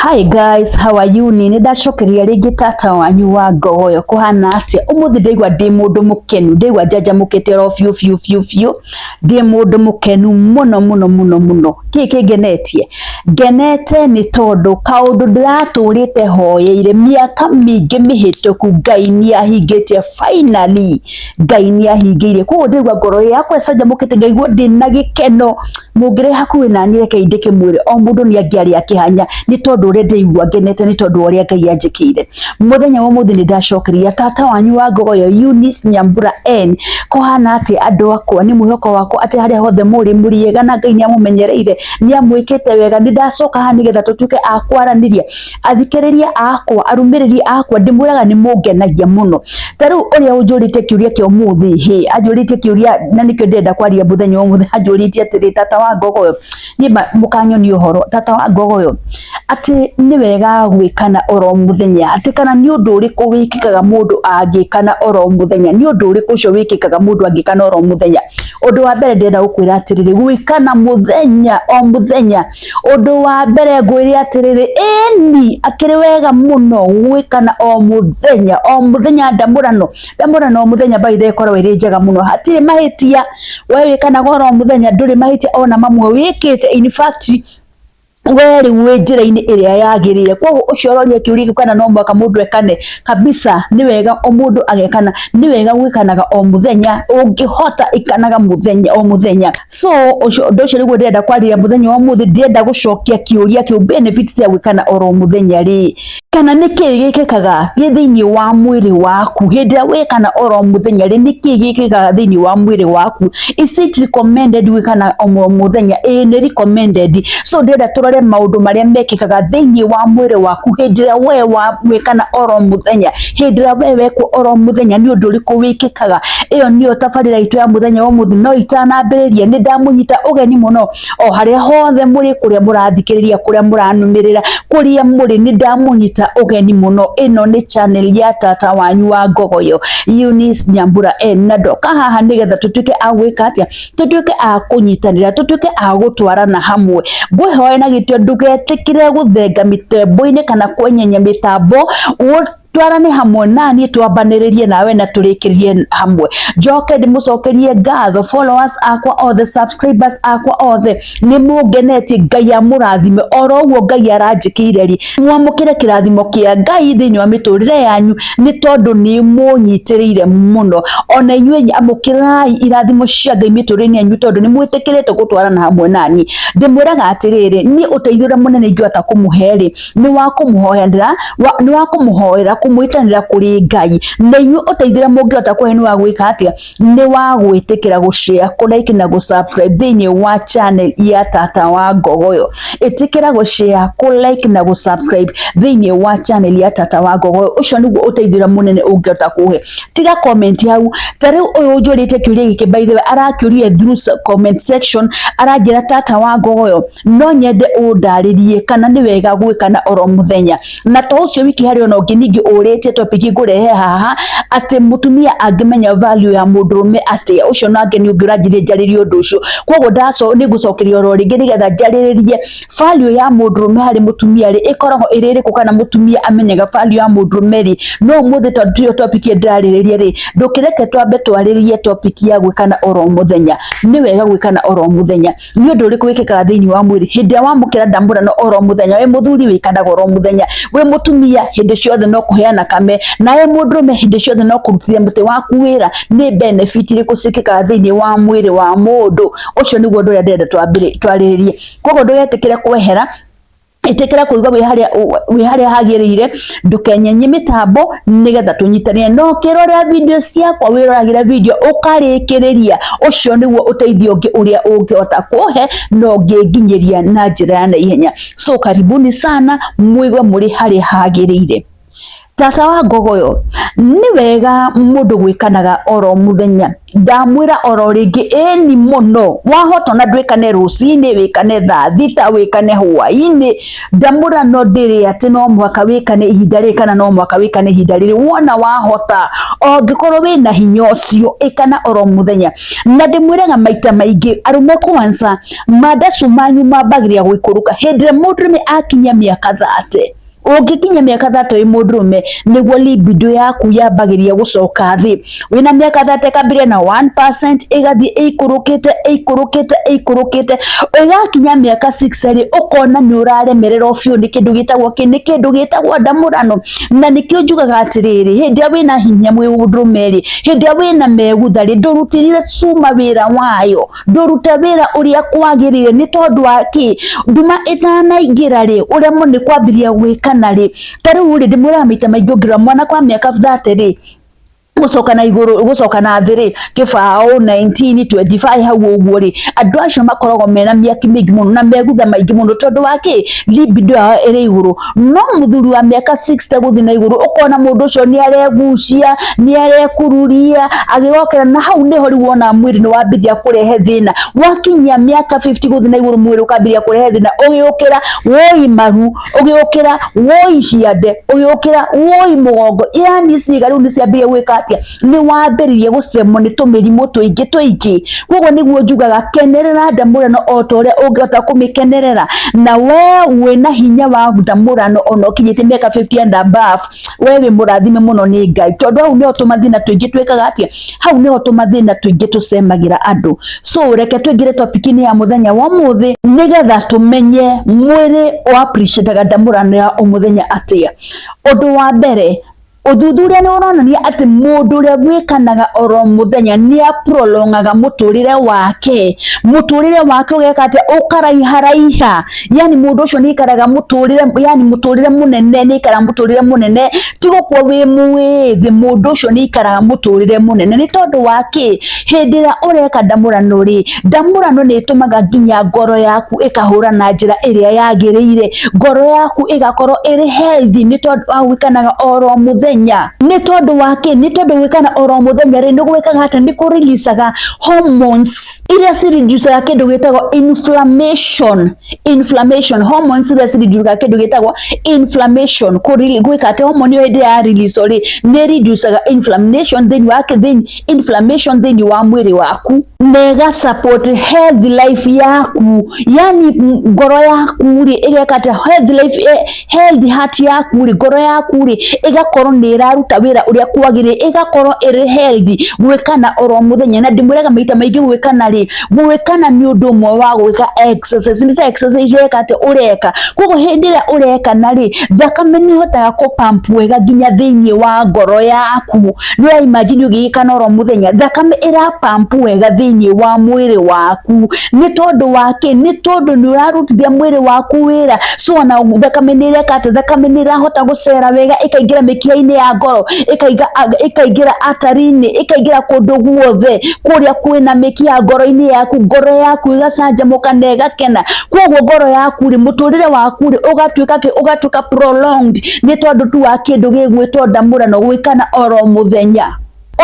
Hi guys, how are you? Ni ndacokeria rĩngĩ tata wanyu wa ngogoyo. Kũhana atĩa ũmũthĩ? Ndaigua ndĩ mũndũ mũkenu, ndaigua njanjamũkĩte oro biũ biũ biũ biũ. Ndĩ mũndũ mũkenu mũno mũno mũno mũno. Kĩĩ kĩngenetie? Ngenete nĩ tondũ kaũndũ ndĩratũrĩte hoyeire mĩaka mĩingĩ mĩhĩtũku, Ngai nĩ ahingĩtie. Finally Ngai nĩ ahingĩirie. Koguo ndaigua ngoro yakwa ĩcanjamũkĩte, ngaigua ndĩna gĩkeno. Mũngĩrĩ hakuhĩ naniĩ, rekei ndĩkĩmwĩre, o mũndũ nĩ angĩarĩ akĩhanya nĩ tondũ ũrĩa ndĩigua ngenete, nĩ tondũ wa ũrĩa Ngai anjĩkĩire. Mũthenya wa ũmũthĩ nĩ ndacokeria tata wanyu wa ngogoyo, Eunice Nyambura N. Kũhana atĩa, andũ akwa? Nĩ mwĩhoko wakwa atĩ harĩa hothe mũrĩ, mũrĩega na Ngai nĩ amũmenyereire, nĩ amwĩkĩte wega. Nĩ ndacoka haha nĩgetha tũtuĩke a kwaranĩria. Athikĩrĩria akwa, arũmĩrĩri akwa, ndĩmwĩraga nĩ mũngenagia mũno. Ta rĩu ũrĩa ũnjũrĩtie kĩũria kĩa ũmũthĩ, hĩ, anjũrĩtie kĩũria na nĩkĩo ndĩrenda kwaria mũthenya wa ũmũthĩ. Anjũrĩtie atĩrĩ, "Tata wa ngogoyo, niĩ mũkanyonia ũhoro, tata wa ngogoyo, atĩ nĩ wega gwĩkana oro mũthenya, atĩ kana nĩ ũndũ ũrĩkũ wĩkĩkaga mũndũ angĩkana oro mũthenya? Nĩ ũndũ ũrĩkũ ũcio wĩkĩkaga mũndũ angĩkana oro mũthenya?" Ũndũ wa mbere ndĩrenda gũkwĩra atĩrĩrĩ, gwĩkana mũthenya o mũthenya, ũndũ wa mbere ngwĩre atĩrĩrĩ, ĩni, akĩrĩ wega mũno gwĩkana o mũthenya o mũthenya. Ndamũrano, ndamũrano o mũthenya, by the way, ĩkoragwo ĩrĩ njega mũno, hatirĩ mahĩtia. We wĩkanaga oro mũthenya, ndũrĩ mahĩtia ona mamwe wĩkĩte. In fact, we rĩu wĩ njĩra-inĩ ĩrĩa yagĩrĩire. Koguo ũcio ũroria kĩũria gĩkĩ kana no mũhaka mũndũ ekane, kabisa nĩ wega o mũndũ agekana. Nĩ wega gwĩkanaga o mũthenya, ũngĩhota ikanaga mũthenya o mũthenya. So ũcio ũndũ ũcio nĩguo ndĩrenda kwarĩria mũthenya wa ũmũthĩ. Ndĩrenda gũcokia kĩũria kĩu, benefits cia gwĩkana oro mũthenya rĩ, kana nĩ kĩĩ gĩkĩkaga gĩ thĩinĩ wa mwĩrĩ waku hĩndĩ ĩrĩa wekana oro mũthenya rĩ? Nĩ kĩĩ gĩkĩkaga thĩinĩ wa mwĩrĩ waku? Is it recommended gwĩkana o mũthenya? Ĩĩ, nĩ recommended. So ndĩrenda tũrore maũndũ marĩa mekĩkaga thĩinĩ wa mwĩrĩ waku hĩndĩ ĩrĩa we wĩkana oro mũthenya. Hĩndĩ ĩrĩa we wekwo oro mũthenya, nĩ ũndũ ũrĩkũ wĩkĩkaga? Ĩyo nĩyo tabarĩra itũ ya mũthenya wa ũmũthĩ. No itanambĩrĩria, nĩ ndamũnyita ũgeni mũno o harĩa hothe mũrĩ, kũrĩa mũrathikĩrĩria, kũrĩa mũranũmĩrĩra, kũrĩa mũrĩ, nĩ ndamũnyita ũgeni mũno. Ĩno nĩ channel ya tata wanyu wa ngogoyo, Eunice Nyambura N, na ndoka haha nĩgetha tũtuĩke a gwĩka atĩa? Tũtuĩke a kũnyitanĩra, tũtuĩke a gũtwarana hamwe. Ngwĩhoya na gĩtĩo ndũgetĩkĩre gũthenga mĩtambo-inĩ kana kwenyenya mĩtambo. Twarane hamwe naniĩ, twambanĩrĩrie nawe na tũrĩkĩrĩrie hamwe. Njoke ndĩmũcokerie ngatho, followers akwa othe, subscribers akwa othe, nĩ mũngenetie. Ngai amũrathime oro ũguo Ngai aranjĩkĩire rĩ. Mwamũkĩre kĩrathimo kĩa Ngai thĩinĩ wa mĩtũrĩre yanyu, nĩ tondũ nĩ mũnyitĩrĩire mũno. Ona inyuĩ amũkĩrai irathimo cia Ngai mĩtũrĩre-inĩ yanyu, tondũ nĩ mwĩtĩkĩrĩte gũtwarana hamwe naniĩ. Ndĩmwĩraga atĩrĩrĩ, niĩ ũteithio ũrĩa mũnene ingĩhota kũmũhe rĩ, nĩ wa kũmũhoyanĩra, nĩ wa kũmũhoera, kũmwĩtanĩra kũrĩ Ngai. Na inyuĩ ũteithio ũrĩa mũngĩhota kũhe nĩ wa gwĩka atĩa? Nĩ wa gwĩtĩkĩra gũshare, kũ-like na gũ-subscribe thĩinĩ wa channel ya tata wa ngogoyo. Ĩtĩkĩra gũshare, kũ-like na gũ-subscribe thĩinĩ wa channel ya tata wa ngogoyo. Ũcio nĩguo ũteithio ũrĩa mũnene ũngĩhota kũhe. Tiga comment hau. Ta rĩu ũyũ ũnjũrĩtie kĩũria gĩkĩ, by the way, arakĩũria through comment section, aranjĩra, "Tata wa ngogoyo, no nyende ũndarĩrie kana nĩ wega gwĩkana oro mũthenya." Na to ũcio wiki, harĩ ona ũngĩ ningĩ ũrĩtie topic ngũrehe haha, atĩ mũtumia angĩmenya value ya mũndũrũme atĩa. Ũcio nake nĩ ũngĩ ũranjirie njarĩrie ũndũ ũcio. Koguo ndaco nĩ ngũcokeria oro rĩngĩ nĩgetha njarĩrĩrie value ya mũndũrũme harĩ mũtumia rĩ, ĩkoragwo ĩrĩ ĩrĩkũ, kana mũtumia amenyaga value ya mũndũrũme rĩ. No ũmũthĩ, tondũ tiyo topic ĩrĩa ndĩrarĩrĩria rĩ, ndũkĩreke twambe twarĩrĩrie topic ya gwĩkana oro mũthenya. Nĩ wega gwĩkana oro mũthenya? Nĩ ũndũ ũrĩkũ wĩkĩkaga thĩinĩ wa mwĩrĩ hĩndĩ ĩrĩa wamũkĩra ndamũrano oro mũthenya? Wĩ mũthuri wĩkanaga oro mũthenya, wĩ mũtumia hĩndĩ ciothe no kũheana kame, nawe mũndũrũme hĩndĩ ciothe no kũrutithia mũtĩ waku wĩra. Nĩ benefit irĩkũ ciĩkĩkaga thĩinĩ wa mwĩrĩ wa mũndũ ũcio? Nĩguo ũndũ ũrĩa ndĩrenda twarĩrĩrie. Koguo ndũgetĩkĩre kwehera, ĩtĩkĩra kũigua wĩ harĩa hagĩrĩire. Ndũkenyenye mĩtambo nĩgetha tũnyitanĩre. No ũkĩrorera video ciakwa, wĩroragĩre video ũkarĩkĩrĩria. Ũcio nĩguo ũteithio ũngĩ ũrĩa ũngĩhota kũhe na ũngĩnginyĩria na njĩra ya naihenya. So karibuni sana, mũigue mũrĩ harĩa hagĩrĩire. Tata wa ngogoyo, Nĩ wega mũndũ gwĩkanaga oro mũthenya. Ndamwĩra oro rĩngĩ, ĩni mũno, wahota ona ndwĩkane rũcinĩ, wĩkane thaa 6, wĩkane hwaĩ-inĩ. Ndamũrano ndĩrĩ atĩ no mũhaka wĩkane ihinda rĩrĩ kana no mũhaka wĩkane ihinda rĩrĩ. Wona wahota, ongĩkorwo wĩna hinya ũcio, ĩkana oro mũthenya. Na ndĩmwĩraga maita maingĩ, arũme kwanza, mandacu manyu mambagĩrĩria gũikũrũka hĩndĩ ĩrĩa mũndũrũme akinyia mĩaka 30. Ũngĩkinya mĩaka 30 wĩ mũndũrũme, nĩguo libido yaku yambagĩrĩria gũcoka thĩ. Wĩna mĩaka 30 ĩkambĩrĩria na 1% ĩgathiĩ ĩikũrũkĩte ĩikũrũkĩte ĩikũrũkĩte, ĩgakinya mĩaka 6 rĩ, ũkona nĩ ũraremererwo biũ nĩ kĩndũ gĩtagwo kĩ, nĩ kĩndũ gĩtagwo ndamũrano. Na nĩkĩo njugaga atĩrĩrĩ, hĩndĩ ĩrĩa wĩna hinya mwĩ mũndũrũme rĩ, hĩndĩ ĩrĩa wĩna megutha rĩ, ndũrutĩrĩre cuma wĩra wayo, ndũrute wĩra ũrĩa kwagĩrĩire. Nĩ tondũ wa kĩ? Nduma ĩtanaingĩra rĩ, ũremwo nĩ kwambĩrĩria gwĩkana rĩ, ta rĩu rĩ, ndĩmwĩraga maita maingĩ, ũngĩrora mwana wa mĩaka 30 rĩ, gũcoka na igũrũ, gũcoka na thĩ rĩ, kĩbaũ 19 25 hau ũguo rĩ, andũ acio makoragwo mena mĩaki mĩingĩ mũno na megutha maingĩ mũno, tondũ wa kĩ? Libido yao ĩrĩ igũrũ. No mũthuri wa mĩaka 60 gũthiĩ na igũrũ, ũkona mũndũ ũcio nĩ aregucia, nĩ arekururia agĩgokera, na hau nĩho rĩu wonaga mwĩrĩ nĩ wambĩrĩria kũrehe thĩna. Wakinyia mĩaka 50 gũthiĩ na igũrũ, mwĩrĩ ũkambĩrĩria kũrehe thĩna, ũgĩũkĩra woi maru, ũgĩũkĩra woi ciande, ũgĩũkĩra woi mũgongo, yani ciĩga rĩu nĩ ciambĩrĩria gwĩka atĩa? Nĩ wambĩrĩria gũcemwo nĩ tũmĩrimũ tũingĩ tũingĩ. Koguo nĩguo njugaga kenerera ndamũrano o ta ũrĩa ũngĩhota kũmĩkenerera. Na we wĩna hinya wa ndamũrano ona ũkinyĩtie mĩaka 50 and above, we wĩ mũrathime mũno nĩ Ngai, tondũ hau nĩho tũmathĩna tũingĩ twĩkaga atĩa? Hau nĩho tũmathĩna tũingĩ tũcemagĩra andũ. So reke tũingĩre topic-inĩ ya mũthenya wa ũmũthĩ, nĩgetha tũmenye mwĩrĩ ũ appreciate ndamũrano ya o mũthenya atĩa. Ũndũ wa mbere, ũthuthuria nĩ ũronania atĩ mũndũ ũrĩa wĩkanaga oro mũthenya nĩ aprolongaga mũtũrĩre wake, mũtũrĩre wake ũgeka atĩa? Ũkaraiharaiha. Yani mũndũ ũcio nĩ aikaraga mũtũrĩre, yani mũtũrĩre mũnene, nĩ aikaraga mũtũrĩre mũnene, ti gũkua wĩ mwĩthĩ, mũndũ ũcio nĩ aikaraga mũtũrĩre mũnene. Nĩ tondũ wa kĩ? Hĩndĩ ĩrĩa ũreka ndamũrano rĩ, ndamũrano nĩ ĩtũmaga nginya ngoro yaku ĩkahũra na njĩra ĩrĩa yagĩrĩire, ngoro yaku ĩgakorwo ĩrĩ healthy, nĩ tondũ wa gwĩkanaga oro mũthenya. Nĩ tondũ wa kĩ? Nĩ tondũ gwĩkana oro mũthenya rĩ, nĩ gwĩkaga atĩa? Nĩ kũ release hormones iria ci reduce kĩndũ gĩtagwo inflammation. Inflammation hormones iria ci reduce kĩndũ gĩtagwo inflammation. Gwĩka atĩ hormone ĩyo hĩndĩ ĩrĩa ya release rĩ, nĩ reduce inflammation thĩinĩ wa inflammation thĩinĩ wa mwĩrĩ waku, na ĩga support healthy life yaku. Yani ngoro yaku rĩ, ĩgeka atĩa? Healthy life, healthy heart yaku rĩ, ngoro yaku rĩ, ĩgakorwo nĩ ĩraruta wĩra ũrĩa kwagĩrĩire, ĩgakorwo ĩrĩ healthy gwĩkana oro mũthenya. Na ndĩmwĩraga maita maingĩ, gwĩkana rĩ, gwĩkana nĩ ũndũ ũmwe wa gwĩka exercise, nĩ ta exercise ũreka atĩa? Ũreka. Koguo hĩndĩ ĩrĩa ũrekana rĩ, thakame nĩ ĩhotaga kũ pump wega nginya thĩinĩ wa ngoro yaku. Nĩ ũra imagine ũgĩgĩkana oro mũthenya, thakame ĩra pump wega thĩinĩ wa mwĩrĩ waku. Nĩ tondũ wa kĩ? Nĩ tondũ nĩ ũrarutithia mwĩrĩ waku wĩra. So ona thakame nĩ ĩreka atĩa? Thakame nĩ ĩrahota gũcera wega, ĩkaingĩra mĩkiha-inĩ ya ngoro, ĩkaingĩra artery-inĩ, ĩkaingĩra kũndũ guothe kũrĩa kwĩna mĩkiha ngoro-inĩ yaku, ngoro yaku ĩgacanjamũka na ĩgakena. Koguo ngoro yaku rĩ, mũtũrĩre waku rĩ, ũgatuĩka kĩ? Ũgatuĩka prolonged, nĩ tondũ tu wa kĩndũ gĩgwĩtwo ndamũrano, gwĩkana oro mũthenya.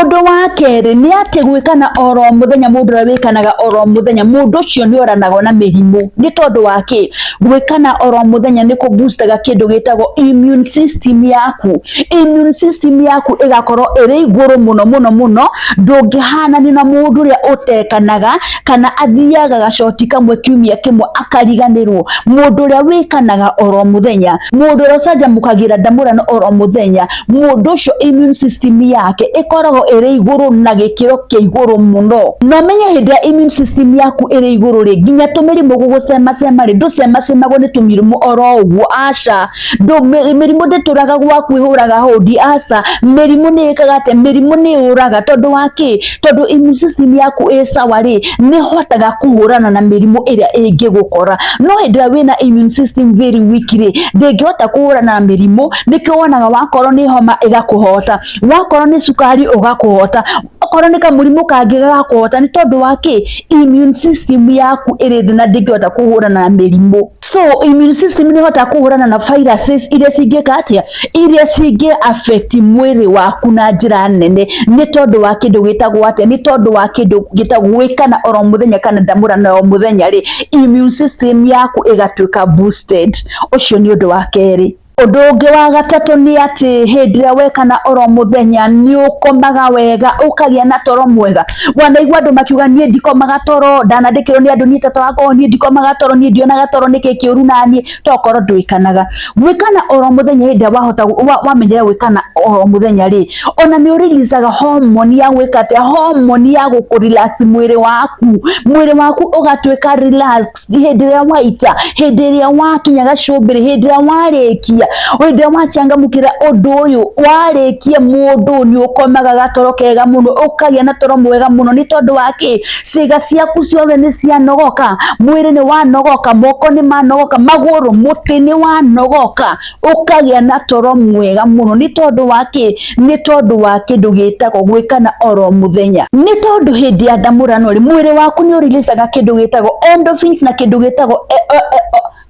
Ũndũ wa kerĩ nĩ atĩ gwĩkana oro mũthenya, mũndũ ũrĩa wĩkanaga oro mũthenya, mũndũ ũcio nĩ oranagwo na mĩrimũ. Nĩ tondũ wa kĩ? Gwĩkana oro mũthenya nĩ kũ boostaga kĩndũ gĩtagwo immune system yaku. Immune system yaku ĩgakorwo ĩrĩ igũrũ mũno mũno mũno, ndũngĩhananio na mũndũ ũrĩa ũtekanaga kana athiaga gacoti kamwe kiumia kĩmwe akariganĩrwo. Mũndũ ũrĩa wĩkanaga oro mũthenya, mũndũ ũrĩa ũcanjamũkagĩra ndamũrano oro mũthenya, mũndũ ũcio immune system yake ĩkoragwo ĩrĩ igũrũ na gĩkĩro kĩa igũrũ mũno. Na ũmenye hĩndĩ ĩrĩa immune system yaku ĩrĩ igũrũ rĩ, nginya tũmĩrimũ gũgũcemacema rĩ, ndũcemacemagwo nĩ tũmĩrimũ oro ũguo, aca. Mĩrimũ ndĩtũraga gwaku ĩhũraga hũndi, aca. Mĩrimũ nĩ ĩkaga atĩa? Mĩrimũ nĩ yũraga. Tondũ wa kĩ? Tondũ immune system yaku ĩ sawa rĩ, nĩ ĩhotaga kũhũrana na mĩrimũ ĩrĩa ĩngĩgũkora. No hĩndĩ ĩrĩa wĩna immune system very weak rĩ, ndĩngĩhota kũhũrana na mĩrimũ, nĩkĩo wonaga wakorwo nĩ homa ĩgakũhota, wakorwo nĩ cukari ũgakũhota, okorwo nĩ kamũrimũ kangĩ gagakũhota. Nĩ tondũ wa kĩ? Immune system yaku ĩrĩ thĩ na ndĩngĩhota kũhũrana na mĩrimũ. So So immune system nĩ ĩhotaga kũhũrana na viruses iria cingĩka atĩa, iria cingĩ affect mwĩrĩ waku na njĩra nene, nĩ tondũ wa kĩndũ gĩtagwo atĩa, nĩ tondũ wa kĩndũ gĩtagwo gwĩkana oro mũthenya kana ndamũrano o mũthenya rĩ, immune system yaku ĩgatuĩka boosted. Ũcio nĩ ũndũ wa kerĩ. Ũndũ ũngĩ wa gatatũ nĩ atĩ hĩndĩ ĩrĩa wekana oro mũthenya nĩ ũkomaga wega, ũkagĩa na toro mwega. Wanaigua andũ makiuga niĩ ndikomaga toro, ndanandĩkĩrwo nĩ andũ niĩ tata wakwa niĩ ndikomaga toro, niĩ ndionaga toro, nĩkĩ kĩũru naniĩ? Tokorwo ndwĩkanaga. Gwĩkana oro mũthenya hĩndĩ ĩrĩa wahota wamenyera gwĩkana oro mũthenya rĩ, ona nĩ ũreleasaga hormone ya gwĩka atĩa, hormone ya gũkũ relax mwĩrĩ waku, mwĩrĩ waku ũgatuĩka relaxed hĩndĩ ĩrĩa waita, hĩndĩ ĩrĩa wakinya gacũmbĩrĩ, hĩndĩ ĩrĩa warĩkia, hĩndĩ ĩrĩa wachangamũkĩra ũndũ ũyũ, warĩkia mũndũ nĩ ũkomaga gatoro kega mũno, ũkagĩa na toro mwega mũno. Nĩ tondũ wa kĩ? Ciĩga ciaku ciothe nĩ cianogoka, mwĩrĩ nĩ wanogoka, moko nĩ manogoka, magũrũ, mũtĩ nĩ wanogoka, ũkagĩa na toro mwega mũno. Nĩ tondũ wa kĩ? Nĩ tondũ wa kĩndũ gĩtagwo gwĩkana oro mũthenya. Nĩ tondũ hĩndĩ ya ndamũrano rĩ, mwĩrĩ waku nĩ ũreleasaga kĩndũ gĩtagwo endorphins na kĩndũ gĩtagwo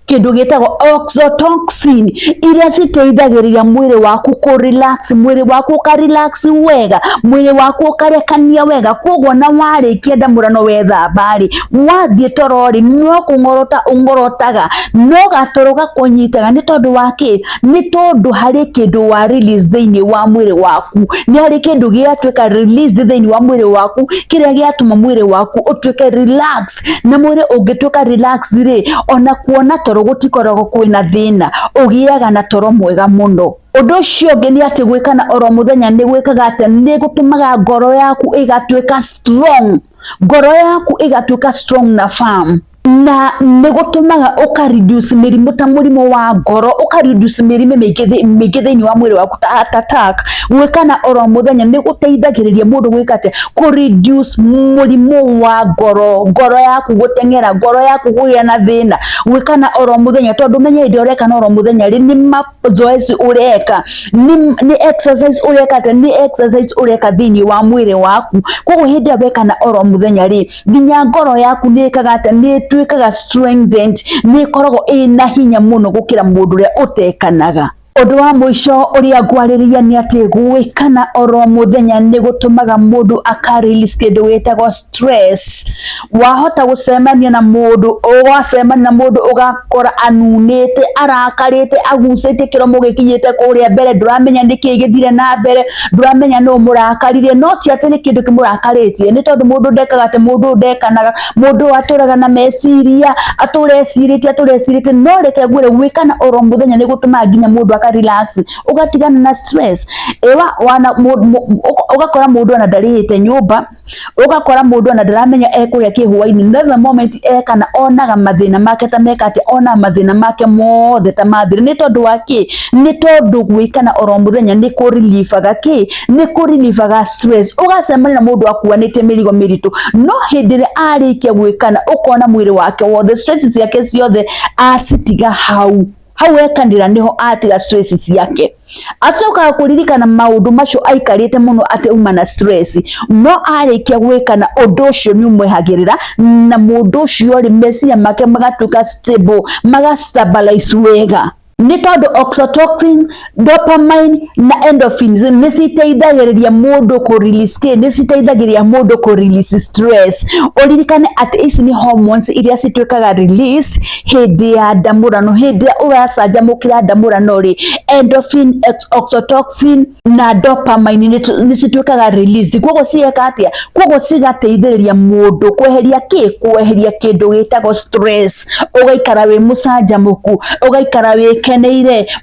kĩndũ gĩtagwo oxytocin, iria citeithagĩrĩria mwĩrĩ waku kũ relax, mwĩrĩ waku ũka relax wega, mwĩrĩ waku ũkarekania wega. Koguo na warĩkia ndamũrano wethamba rĩ, wathiĩ toro rĩ, no kũng'orota ũng'orotaga, no gatoro gakũnyitaga. Nĩ tondũ wa kĩ? Nĩ tondũ harĩ kĩndũ wa release thĩinĩ wa mwĩrĩ waku, nĩ harĩ kĩndũ gĩatuĩka release thĩinĩ wa mwĩrĩ waku, kĩrĩa gĩatũma mwĩrĩ waku ũtuĩke relaxed. Na mwĩrĩ ũngĩtuĩka relaxed rĩ, ona kuona toro gũtikoragwo kwĩna thĩna, ũgĩaga na toro mwega mũno. Ũndũ ũcio ũngĩ nĩ atĩ gwĩkana oro mũthenya nĩ gwĩkaga atĩa, nĩ gũtũmaga ngoro yaku ĩgatuĩka strong, ngoro yaku ĩgatuĩka strong na firm, na nĩ gũtũmaga ũka reduce mĩrimũ ta mũrimũ wa ngoro, ũka reduce mĩrimũ mĩingĩ thĩinĩ wa mwĩrĩ waku ta heart attack. Gwĩkana oro mũthenya nĩ gũteithagĩrĩria mũndũ gwĩka atĩa, kũ reduce mũrimũ wa ngoro, ngoro yaku gũteng'era, ngoro yaku kũgĩa na thĩna. Gwĩkana oro mũthenya, tondũ menye hĩndĩ ĩrĩa ũrekana oro mũthenya rĩ, nĩ mazoezi ũreka, nĩ exercise ũreka atĩa, nĩ exercise ũreka thĩinĩ wa mwĩrĩ waku. Koguo hĩndĩ ĩrĩa wekana oro mũthenya rĩ, nginya ngoro yaku nĩ ĩkaga atĩa, nĩ ĩtuĩkaga strengthened, nĩ ĩkoragwo ĩna hinya mũno gũkĩra mũndũ ũrĩa ũtekanaga. Ũndũ wa mũico ũrĩa ngwarĩrĩria nĩ atĩ gwĩkana oro mũthenya nĩ gũtũmaga mũndũ aka release kĩndũ gĩtagwo stress. Wahota gũcemania na mũndũ, ũgacemania na mũndũ ũgakora anunĩte, arakarĩte, agucĩtie kĩromo gĩkinyĩte kũrĩa mbere, ndũramenya nĩkĩ gĩthire na mbere, ndũramenya nũ mũrakaririe, no ti atĩ nĩ kĩndũ kĩmũrakarĩtie, nĩ tondũ mũndũ ndekaga atĩ, mũndũ ndekanaga, mũndũ atũraga na meciria, atũra ecirĩtie, atũra ecirĩtie. No reke ngwĩre, gwĩkana oro mũthenya nĩ gũtũmaga nginya mũndũ aka relax, ũgatigana na stress. Ĩwa wana ũgakora mũndũ ona ndarĩhĩte nyũmba, ũgakora mũndũ ona ndaramenya ekũrĩa kĩ hwainĩ, no the moment ekana onaga mathĩna make ta meka atĩa, onaga mathĩna make mothe ta mathira. Nĩ tondũ wa kĩ? Nĩ tondũ gwĩkana oro mũthenya nĩ kũ relievaga kĩ? Nĩ kũ relievaga stress. Ũgacemania na mũndũ akuanĩtie mĩrigo mĩritũ, no hĩndĩ ĩrĩa arĩkia gwĩkana ũkona mwĩrĩ wake wothe, stress ciake ciothe acitiga hau hau ekanĩra, nĩho atiga stress ciake. Acokaga kũririkana maũndũ macio aikarĩte mũno atĩ uma na stress, no arĩkia gwĩkana ũndũ ũcio nĩ ũmwehagĩrĩra, na mũndũ ũcio rĩ, meciria make magatuĩka stable, maga stabilize wega, nĩ tondũ oxytocin, dopamine na endorphins nĩ citeithagĩrĩria mũndũ kũ release kĩ? Nĩ citeithagĩrĩria mũndũ kũ release stress. Ũririkane atĩ ici nĩ hormones iria cituĩkaga release hĩndĩ ya ndamũrano. Hĩndĩ ĩrĩa ũracanjamũkĩra ndamũrano rĩ, endorphin, oxytocin na dopamine nĩ cituĩkaga released. Koguo cieka atĩa? Koguo cigateithĩrĩria mũndũ kweheria kĩ? Kweheria kĩndũ gĩtagwo stress, ũgaikara wĩ mũcanjamũku, ũgaikara wĩkeneire.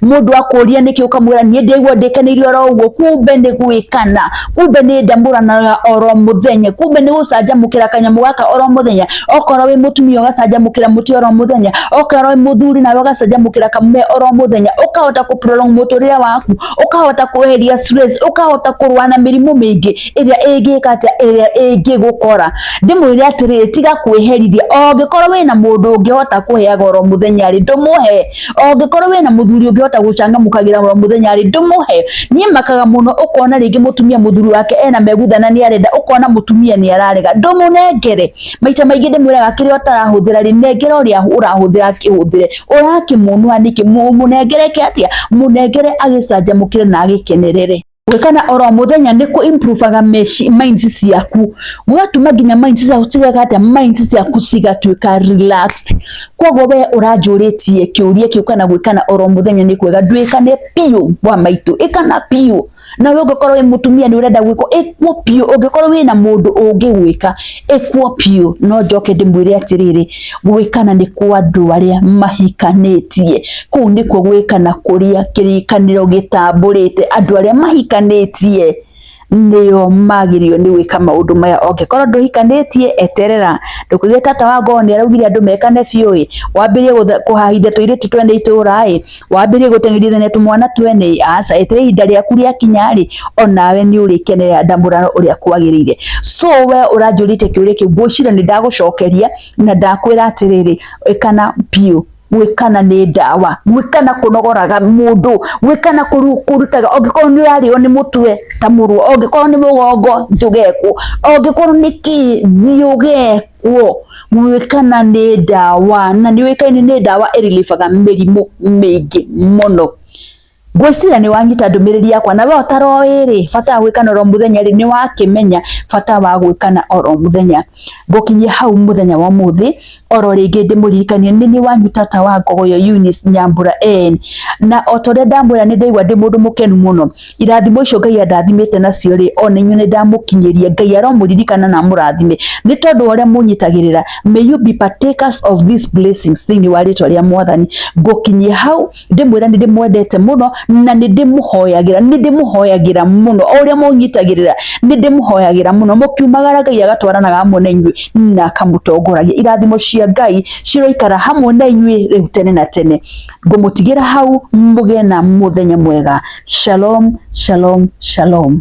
Mũndũ akũria nĩkĩ, ũkamwĩra niĩ ndĩigua ndĩkeneire oro ũguo. Kumbe nĩ gwĩkana, kumbe nĩ ndamũrano ya oro mũthenya, kumbe nĩ gũcanjamũkĩra kanyamũ gaka oro mũthenya. Okorwo wĩ mũtumia ũgacanjamũkĩra mũtĩ oro mũthenya, okorwo wĩ mũthuri nawe ũgacanjamũkĩra kamume oro mũthenya, ũkahota kũ prolong mũtũrĩre waku, ũkahota kweheria stress, ũkahota kũrũa na mĩrimũ mĩingĩ ĩrĩa ĩngĩka atĩa, ĩrĩa ĩngĩgũkora. Ndĩmwĩre atĩrĩrĩ, tiga kwĩherithia. Ũngĩkorwo wĩna mũndũ ũngĩhota kũheaga oro mũthenya rĩ, ndũmũhe. Ũngĩkorwo wĩna mũthuri ũngĩhota gũcangamũkagĩra oro mũthenya rĩ, ndũmũhe. Niĩ makaga mũno ũkona rĩngĩ mũtumia mũthuri wake ena meguthana nĩ arenda, ũkona mũtumia nĩ ararega, ndũmũnengere. Maita maingĩ ndĩmwĩraga kĩrĩa ũtarahũthĩra rĩ, nengera ũrĩa ũrahũthĩra akĩhũthĩre. Ũrakĩmũnũa nĩkĩ? Mũnengere eke atĩa? Mũnengere agĩcanjamũkĩre na agĩkenerere. Gwĩkana oro mũthenya nĩ kũ improve minds ciaku, gũgatũma nginya minds ciaku cigeka atĩa? Minds ciaku cigatuĩka relaxed. Koguo we ũranjũrĩtie kĩũria kĩu kana gwĩkana oro mũthenya nĩ kwega, ndwĩkane biũ wa maitũ, ĩkana biũ. Nawe ũngĩkorwo wĩ mũtumia nĩ ũrenda gwĩkwo, ĩkwo biũ. Ũngĩkorwo wĩna mũndũ ũngĩgwĩka, ĩkwo biũ. No njoke ndĩmwĩre atĩrĩrĩ, gwĩkana nĩ kwa andũ arĩa mahikanĩtie. Kũu nĩkuo gwĩkana kũrĩa kĩrĩkanĩro gĩtambũrĩte. Andũ arĩa mahikanĩtie nĩo magĩrĩirwo nĩ gwĩka maũndũ maya. Ũngĩkorwo ndũhikanĩtie, eterera, ndũkauge tata wa ngoo nĩ araugire andũ mekane biũ ĩ, wambĩrĩrie kũhahithia tũirĩtu twene itũra ĩ, wambĩrĩrie gũteng'erithania tũmwana twene ĩ, aca, eterera ihinda rĩaku rĩakinya rĩ, onawe nĩ ũrĩkenerera ndamũrano ũrĩa kwagĩrĩire. So we ũranjũrĩtie kĩũria kĩu, ngwĩciria nĩ ndagũcokeria na ndakwĩra atĩrĩrĩ, ĩkana biũ. Gwĩkana nĩ ndawa, gwĩkana kũnogoraga mũndũ, gwĩkana kũrutaga, ũngĩkorwo nĩ ũrarĩo nĩ mũtwe ta mũrwo, ũngĩkorwo nĩ mũgongo thiĩ ũgekwo, ũngĩkorwo nĩ kĩ thiĩ ũgekwo. Gwĩkana nĩ ndawa na nĩ ũĩkaine nĩ ndawa ĩrilibaga mĩrimũ mĩingĩ mũno. Ngwĩciria nĩ wanyita ndũmĩrĩri yakwa, na we ũtaroĩ rĩ bata wa gwĩkana oro mũthenya rĩ, nĩ wakĩmenya bata wa gwĩkana oro mũthenya. Ngũkinyia hau mũthenya wa ũmũthĩ, oro rĩngĩ ndĩmũririkanie nĩ niĩ wanyu tata wa Ngogoyo Eunice Nyambura N. Na o ta ũrĩa ndamwĩra nĩ ndaigua ndĩ mũndũ mũkenu mũno, irathimo icio Ngai andathimĩte nacio rĩ, ona inyuĩ nĩ ndamũkinyĩria. Ngai aromũririkana na amũrathime nĩ tondũ wa ũrĩa mũnyitagĩrĩra. May you be partakers of these blessings thĩinĩ wa rĩtwa rĩa Mwathani. Ngũkinyia hau ndĩmwĩra nĩ ndĩmwendete mũno na nĩ ndĩmũhoyagĩra, nĩ ndĩmũhoyagĩra mũno o ũrĩa mũnyitagĩrĩra, nĩ ndĩmũhoyagĩra mũno. Mũkiumagara Ngai agatwaranaga hamwe na inyuĩ na akamũtongoragia. Irathimo cia Ngai ciroikara hamwe na inyuĩ rĩu tene na tene. Ngũmũtigĩra hau, mũgĩe na mũthenya mwega. Shalom, shalom, shalom.